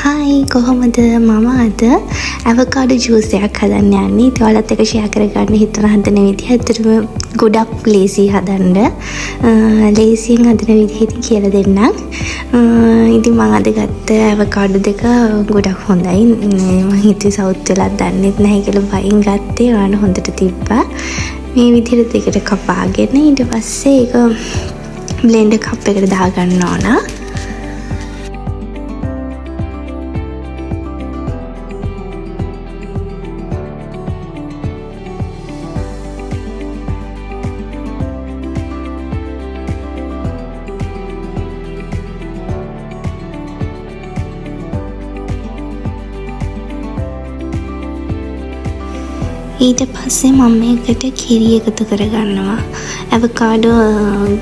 Hi, කොහොමද? මම අද ඇවකාඩෝ ජූස් එකක් හදන්න යන්නේ. ඉතින් ඔයාලත් එක්ක ෂෙයා කරගන්න හිතුණා හදන විදිහ. ඇත්තටම ගොඩක් ලේසි හදන්න. ලේසියෙන් හදන විදිහ ඉතින් කියලා දෙන්නම්. ඉතින් මං අද ගත්ත ඇවකාඩෝ දෙක ගොඩක් හොඳයි. මං හිතුවේ සවුත් වෙලත් දන්නෙත් නැහැ කියලා බයෙන් ගත්තේ. ඔයාලට හොඳට තිබ්බා. මේ විදිහට දෙකට කපාගෙන ඊට පස්සේ ඒක බ්ලෙන්ඩර් කප් එකට දාගන්න ඕන. ඊට පස්සේ මම මේකට කිරි එකතු කරගන්නවා. ඇවකාඩෝ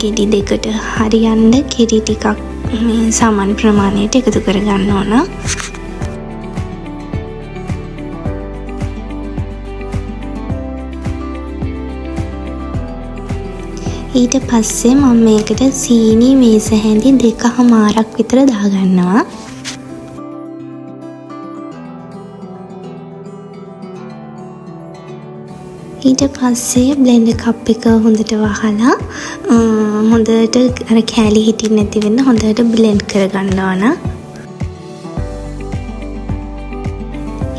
ගෙඩි දෙකට හරියන්න කිරි ටිකක් මේ සමාන ප්‍රමාණයට එකතු කරගන්න ඕන. ඊට පස්සේ මම මේකට සීනි මේස හැඳි දෙකහමාරක් විතර දාගන්නවා. ඊට පස්සේ බ්ලෙන්ඩර් කප් එක හොඳට වහලා හොඳට අර කෑලි හිටින්න නැති වෙන්න හොඳට බ්ලෙන්ඩ් කරගන්න ඕන.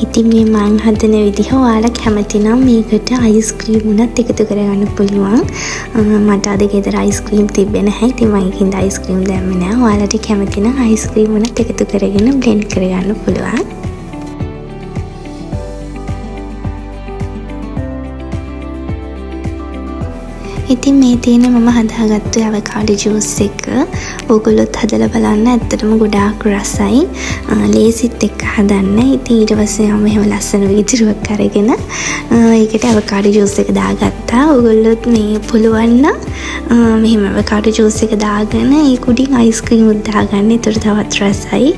ඉතින් මේ මං හදන විදිහ ඔයාලා කැමති නම් මේකට අයිස්ක්‍රීම් උනත් එකතු කරගන්න පුළුවන්. මට අද ගෙදර අයිස්ක්‍රීම් තිබ්බේ නැහැ. ඉතින් මං ඒකින්ද අයිස්ක්‍රීම් දැම්මේ නෑ. ඔයාලට කැමති නම් අයිස්ක්‍රීම් උනත් එකතු කරගෙන බ්ලෙන්ඩ් කරගන්න පුළුවන්. ඉතින් මේ තියෙන මම හදාගත්තු ඇවකාඩෝ ජූස් එක. ඕගොල්ලොත් හදලා බලන්න, ඇත්තටම ගොඩාක් රසයි. ලේසිත් එක්ක හදන්න. ඉතින් ඊට පස්සේ මම එහෙම ලස්සන වීදුරුවක් අරගෙන ඒකට ඇවකාඩෝ ජූස් එක දාගත්තා. ඕගොල්ලොත් මේ පුළුවන් නම් මෙහෙම ඇවකාඩෝ ජූස් එක දාගෙන ඒක උඩින් අයිස්ක්‍රීම් උත් දාගන්න. ඒතර තවත් රසයි.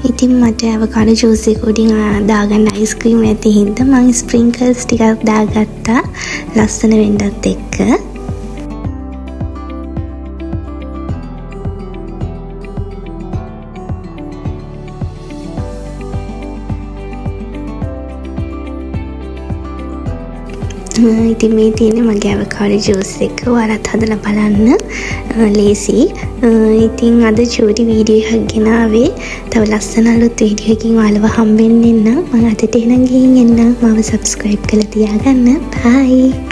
ඉතින් මට ඇවකාඩෝ ජූස් එක උඩින් දාගන්න අයිස්ක්‍රීම් නැති හින්දා මං ස්ප්‍රින්කල්ස් ටිකක් දාගත්තා ලස්සන වෙන්නත් එක්ක. ඉතින් මේ තියෙන්නේ මගේ ඇවකාඩෝ ජූස් එක. ඔයාලත් හදලා බලන්න. ලේසි. ඉතින් අද චූටි වීඩියෝ එකක් ගෙනාවේ. තව ලස්සන අලුත් වීඩියෝ එකකින් ඔයාලව හම්බෙන්න එන්නම්. මං අදට එහෙනම් ගිහින් එන්නම්. මාව සබ්ස්ක්‍රයිබ් කරලා තියාගන්න. බයි.